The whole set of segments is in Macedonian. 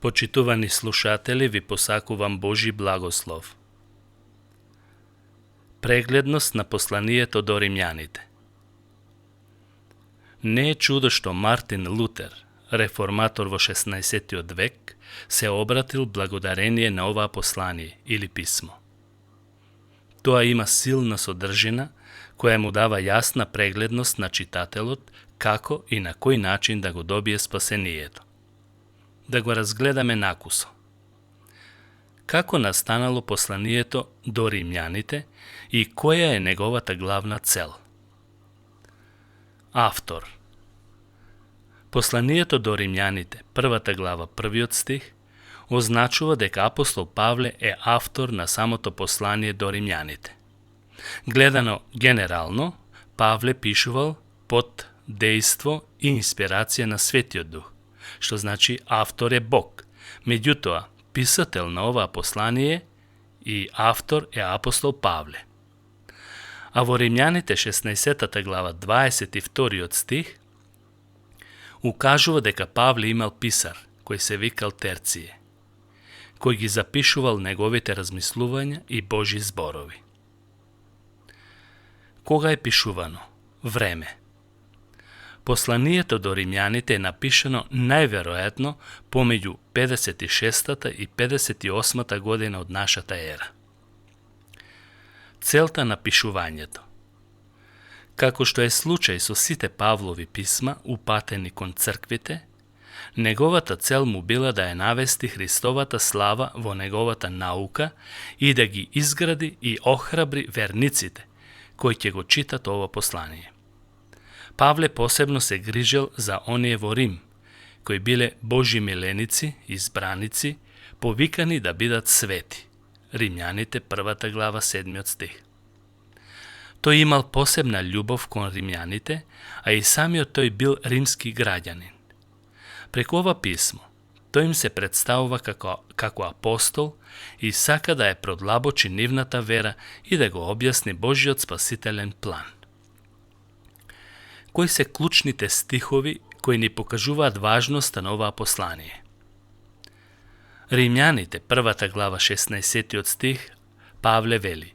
Почитувани слушатели, ви посакувам Божи благослов. Прегледност на посланието до римјаните. Не е чудо што Мартин Лутер, реформатор во 16 век, се обратил благодарение на оваа послание или писмо. Тоа има силна содржина, која му дава јасна прегледност на читателот како и на кој начин да го добие спасението. Да го разгледаме накусо. Како настанало посланието до римјаните и која е неговата главна цел? Автор. Посланието до римјаните, првата глава, првиот стих, означува дека апостол Павле е автор на самото послание до римјаните. Гледано генерално, Павле пишувал под дејство и инспирација на Светиот Дух, што значи автор е Бог. Меѓутоа, писател на оваа послание и автор е апостол Павле. А во Римјаните 16 глава 22 стих укажува дека Павле имал писар, кој се викал Терције, кој ги запишувал неговите размислувања и Божи зборови. Кога е пишувано? Време. Посланието до римјаните е напишано најверојатно помеѓу 56-та и 58-та година од нашата ера. Целта на пишувањето. Како што е случај со сите Павлови писма упатени кон црквите, неговата цел му била да ја навести Христовата слава во неговата наука и да ги изгради и охрабри верниците кои ќе го читат ова послание. Павле посебно се грижел за оние во Рим, кои биле Божи миленици, избраници, повикани да бидат свети. Римјаните, првата глава, 7 стих. Тој имал посебна љубов кон римјаните, а и самиот тој бил римски граѓанин. Преку ова писмо, тој им се представува како апостол и сака да ја продлабочи нивната вера и да го објасни Божиот спасителен план. Кои се клучните стихови кои ни покажуваат важноста на оваа послание? Римјаните, првата глава, 16 стих, Павле вели: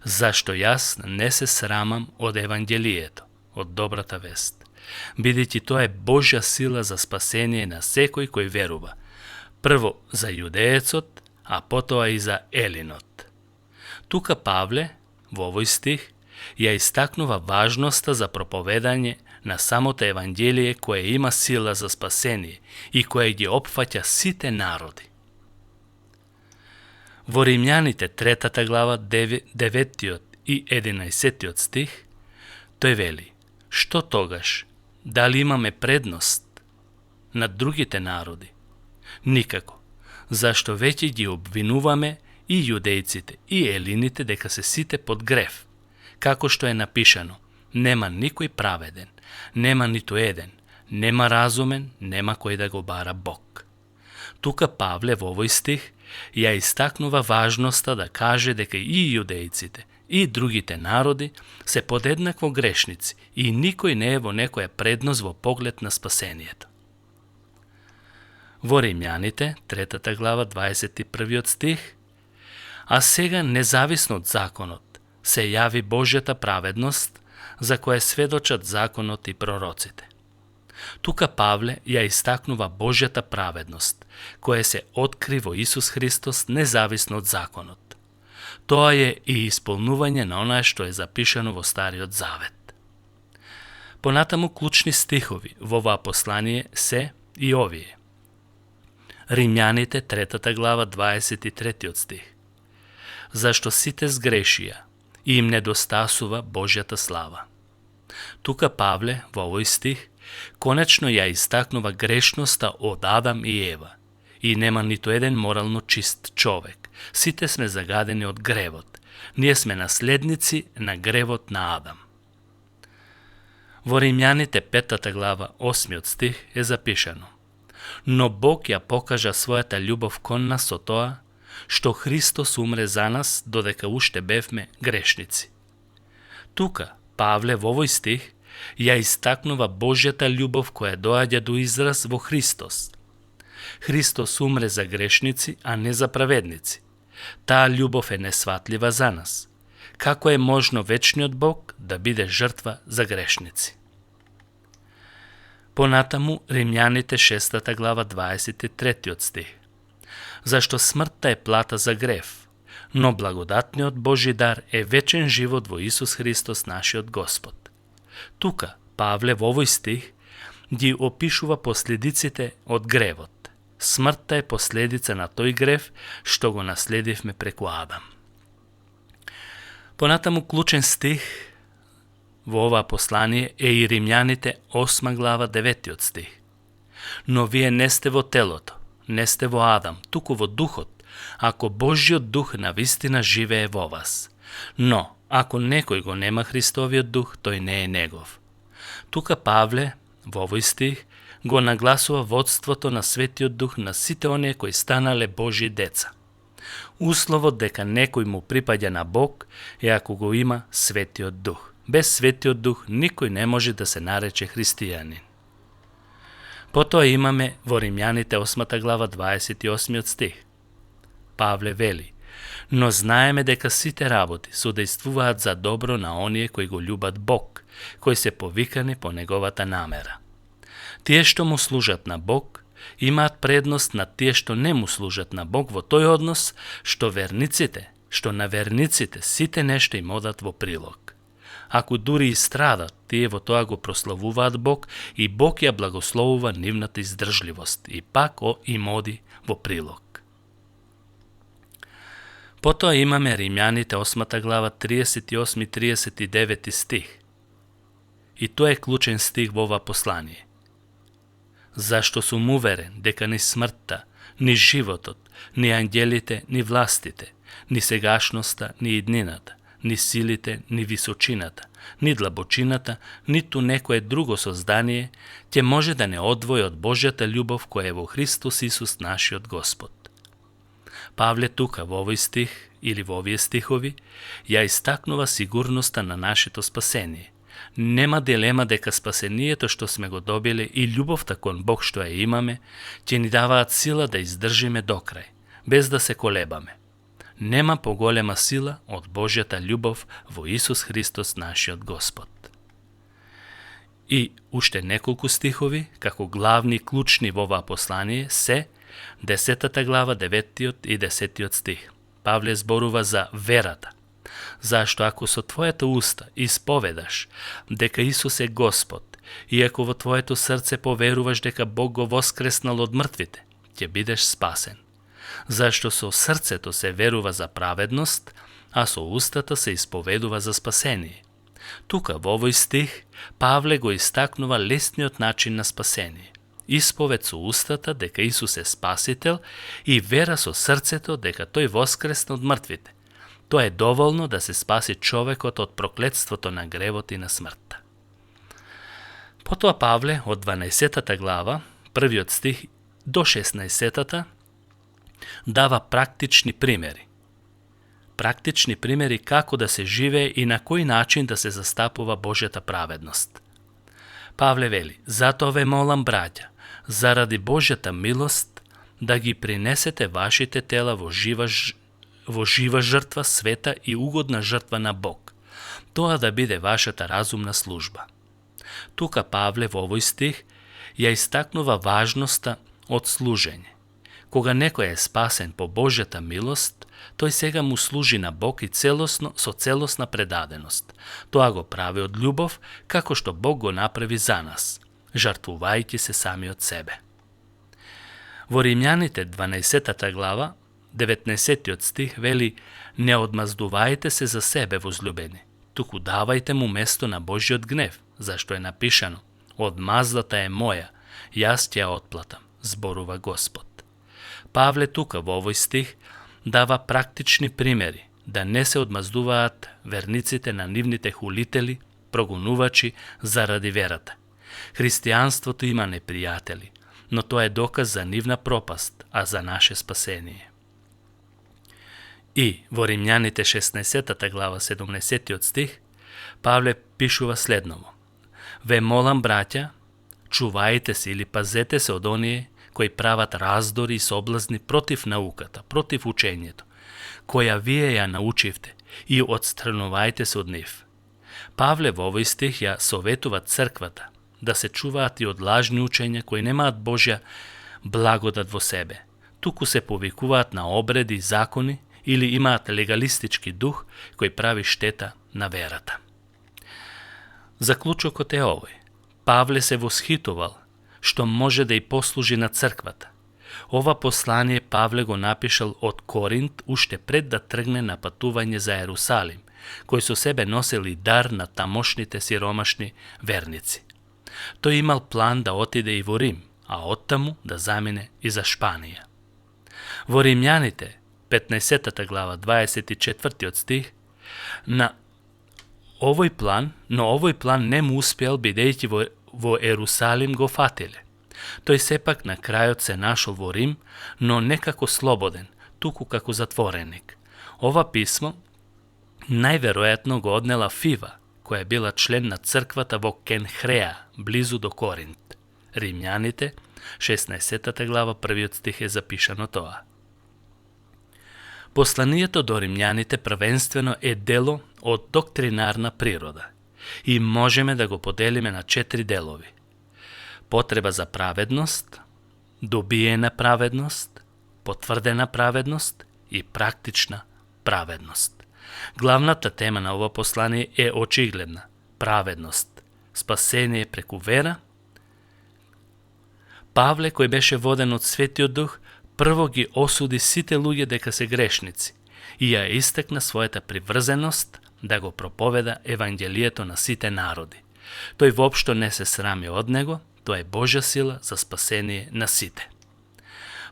"Зашто јас не се срамам од Евангелието, од добрата вест, бидејќи тоа е Божја сила за спасение на секој кој верува, прво за јудеецот, а потоа и за елинот." Тука Павле, во овој стих, ја истакнува важноста за проповедање на самото Евангелие кое има сила за спасение и кое ги опфаќа сите народи. Во Римјаните, третата глава, 9 и 11 стих, тој вели: "Што тогаш? Дали имаме предност над другите народи? Никако, зашто веќе ги обвинуваме и јудејците, и елините дека се сите под грев. Како што е напишано: нема никој праведен, нема ниту еден, нема разумен, нема кој да го бара Бог." Тука Павле во овој стих ја истакнува важноста да каже дека и јудејците, и другите народи се подеднакво грешници и никој не е во некоја предност во поглед на спасението. Во Римјаните, третата глава, 21 стих, "А сега, независно од законот, се јави Божјата праведност, за која сведочат законот и пророците." Тука Павле ја истакнува Божјата праведност, која се откри во Исус Христос независно од законот. Тоа е и исполнување на онае што е запишано во Стариот Завет. Понатаму клучни стихови во оваа послание се и овие. Римјаните, третата глава, 23 стих. "Зашто сите сгрешија и им недостасува Божјата слава." Тука Павле во овој стих конечно ја истакнува грешноста од Адам и Ева и нема ниту еден морално чист човек. Сите сме загадени од гревот. Ние сме наследници на гревот на Адам. Во Римјаните, петата глава, 8 стих е запишано: "Но Бог ја покажа својата љубов кон нас со тоа, што Христос умре за нас додека уште бевме грешници." Тука Павле во овој стих ја истакнува Божјата љубов која доаѓа до израз во Христос. Христос умре за грешници, а не за праведници. Таа љубов е несватлива за нас. Како е можно вечниот Бог да биде жртва за грешници? Понатаму Римјаните 6 глава 23 стих. Зашто смртта е плата за грев, но благодатниот Божи дар е вечен живот во Исус Христос нашиот Господ. Тука Павле во овој стих ги опишува последиците од гревот. Смртта е последица на тој грев што го наследивме преку Адам. Понатаму клучен стих во ова послание е и Римјаните 8 глава 9 стих. Но вие не сте во телото, не сте во Адам, туку во духот, ако Божиот дух навистина живее во вас. Но, ако некој го нема Христовиот дух, тој не е негов. Тука Павле, во овој стих, го нагласува водството на Светиот Дух на сите оние кои станале Божи деца. Условот дека некој му припаѓа на Бог е ако го има Светиот Дух. Без Светиот Дух никој не може да се нарече христијанин. Потоа имаме во Римјаните 8 глава 28 стих. Павле вели: но знаеме дека сите работи судејствуваат за добро на оние кои го љубат Бог, кои се повикани по неговата намера. Тие што му служат на Бог имаат предност над тие што не му служат на Бог во тој однос што на верниците сите нешто им одат во прилог. Ако дури и страдат, тие во тоа го прославуваат Бог и Бог ја благословува нивната издржливост и пак им оди во прилог. Потоа имаме Римјаните 8 глава 38-39 стих. И тоа е клучен стих во ова послание. Зашто сум уверен дека ни смртта, ни животот, ни ангелите, ни властите, ни сегашноста, ни иднината, ни силите, ни височината, ни длабочината, ниту некое друго создание ќе може да не одвои од Божјата љубов која е во Христос Исус нашиот Господ. Павле тука во овој стих или во овие стихови ја истакнува сигурноста на нашето спасение. Нема дилема дека спасението што сме го добиле и љубовта кон Бог што ја имаме ќе ни даваат сила да издржиме до крај, без да се колебаме. Нема поголема сила од Божјата љубов во Исус Христос нашиот Господ. И уште неколку стихови, како главни клучни во оваа послание, се 10 глава 9 и 10 стих. Павле зборува за верата. Зашто ако со твојата уста исповедаш дека Исус е Господ и ако во твоето срце поверуваш дека Бог го воскреснал од мртвите, ќе бидеш спасен. Зашто со срцето се верува за праведност, а со устата се исповедува за спасение. Тука во овој стих Павле го истакнува лесниот начин на спасение. Исповед со устата дека Исус е Спасител и вера со срцето дека тој воскресна од мртвите. Тоа е доволно да се спаси човекот од проклетството на гревот и на смртта. Потоа Павле од 12 глава, првиот стих до 16 дава практични примери. Практични примери како да се живее и на кој начин да се застапува Божјата праведност. Павле вели: затоа ве молам, браќа, заради Божјата милост, да ги принесете вашите тела во жива жртва, света и угодна жртва на Бог. Тоа да биде вашата разумна служба. Тука Павле во овој стих ја истакнува важноста од служење. Кога некој е спасен по Божјата милост, тој сега му служи на Бог и со целосна предаденост. Тоа го прави од љубов, како што Бог го направи за нас, жртвувајќи се сами од себе. Во Римјаните 12 глава, 19 стих вели: не одмаздувајте се за себе, возлюбени, туку давајте му место на Божјиот гнев, зашто е напишано: одмаздата е моја, јас ќе ја отплатам, зборува Господ. Павле тука во овој стих дава практични примери да не се одмаздуваат верниците на нивните хулители, прогонувачи заради верата. Христијанството има непријатели, но тоа е доказ за нивна пропаст, а за наше спасение. И во Римјаните 16 глава 17 стих Павле пишува следново: ве молам, браќа, чувајте се или пазете се од оние кои прават раздори и соблазни против науката, против учењето, која вие ја научивте, и отстранувајте се од нив. Павле во овој стих ја советува црквата да се чуваат и од лажни учења кои немаат Божја благодат во себе, туку се повикуваат на обреди и закони или имаат легалистички дух кој прави штета на верата. Заклучокот е овој. Павле се восхитувал што може да и послужи на црквата. Ова послание Павле го напишал од Коринт уште пред да тргне на патување за Ерусалим, кој со себе носел и дар на тамошните сиромашни верници. Тој имал план да отиде и во Рим, а оттаму да замине и за Шпанија. Во Римјаните, 15 глава, 24 стих, но овој план не му успеал бидејќи во Ерусалим го фатиле. Тој сепак на крајот се нашол во Рим, но не како слободен, туку како затвореник. Ова писмо најверојатно го однела Фива, која била член на црквата во Кенхреа, близу до Коринт. Римјаните, 16 глава, 1 стих е запишано тоа. Посланието до римјаните првенствено е дело од доктринарна природа и можеме да го поделиме на 4 делови. Потреба за праведност, добиена праведност, потврдена праведност и практична праведност. Главната тема на ова послание е очигледна – праведност, спасение преку вера. Павле, кој беше воден од Светиот Дух, прво ги осуди сите луѓе дека се грешници и ја истакна својата приврзеност да го проповеда Евангелието на сите народи. Тој воопшто не се срами од него, тоа е Божја сила за спасение на сите.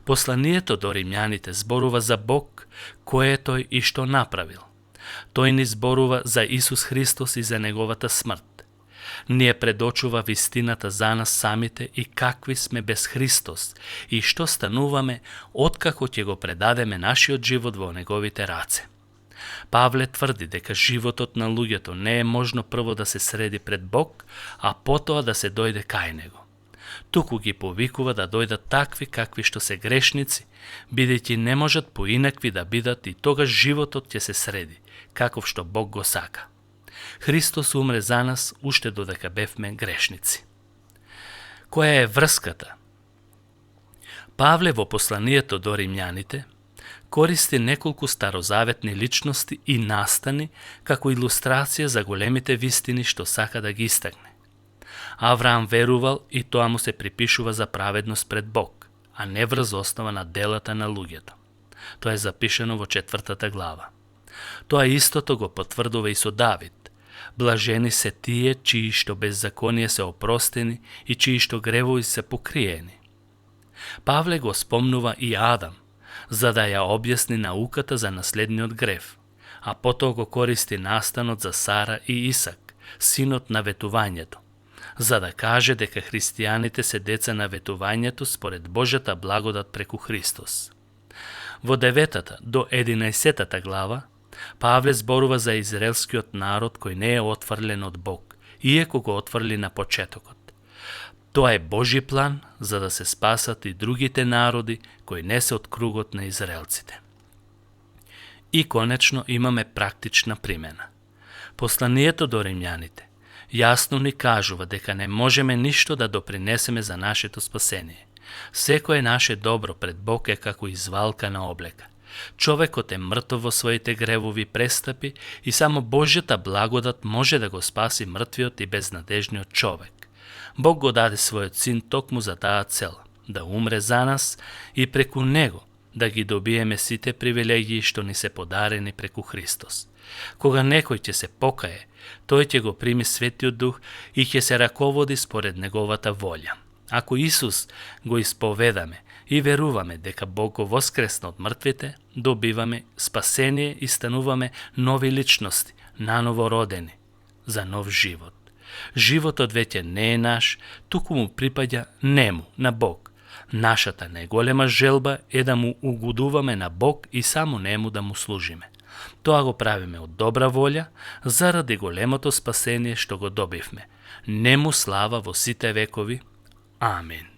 Посланието до римјаните зборува за Бог, кој е тој и што направил. Тој ни зборува за Исус Христос и за неговата смрт. Ние предочува вистината за нас самите и какви сме без Христос и што стануваме откако ќе го предадеме нашиот живот во неговите раце. Павле тврди дека животот на луѓето не е можно прво да се среди пред Бог, а потоа да се дојде кај него. Туку ги повикува да дојдат такви какви што се грешници, бидејќи не можат поинакви да бидат и тогаш животот ќе се среди, каков што Бог го сака. Христос умре за нас уште додека бевме грешници. Која е врската? Павле во посланието до римјаните користи неколку старозаветни личности и настани како илустрација за големите вистини што сака да ги истакне. Авраам верувал и тоа му се припишува за праведност пред Бог, а не врз основа на делата на луѓето. Тоа е запишено во 4 глава. Тоа истото го потврдува и со Давид. Блажени се тие чии што беззаконие се опростени и чии што гревови се покриени. Павле го спомнува и Адам, за да ја објасни науката за наследниот грев, а потоа го користи настанот за Сара и Исак, синот на ветувањето, за да каже дека христијаните се деца на ветувањето според Божјата благодат преку Христос. Во 9 до 11 глава Павле зборува за израелскиот народ кој не е отфрлен од Бог, иеко го отфрли на почетокот. Тоа е Божји план за да се спасат и другите народи кои не се од кругот на израелците. И конечно имаме практична примена. Посланието до римјаните јасно ни кажува дека не можеме ништо да допринесеме за нашето спасение. Секое наше добро пред Бог е како извалка на облека. Човекот е мртов во своите гревови престапи и само Божјата благодат може да го спаси мртвиот и безнадежниот човек. Бог го даде својот син токму за таа цел, да умре за нас и преку него да ги добиеме сите привилегии што ни се подарени преку Христос. Кога некој ќе се покае, тој ќе го прими Светиот Дух и ќе се раководи според неговата волја. Ако Исус го исповедаме и веруваме дека Бог го воскресна од мртвите, добиваме спасение и стануваме нови личности, наново родени, за нов живот. Животот веќе не е наш, туку му припаѓа нему, на Бог. Нашата најголема желба е да му угодуваме на Бог и само нему да му служиме. Тоа го правиме од добра волја, заради големото спасение што го добивме. Нему слава во сите векови. Амин.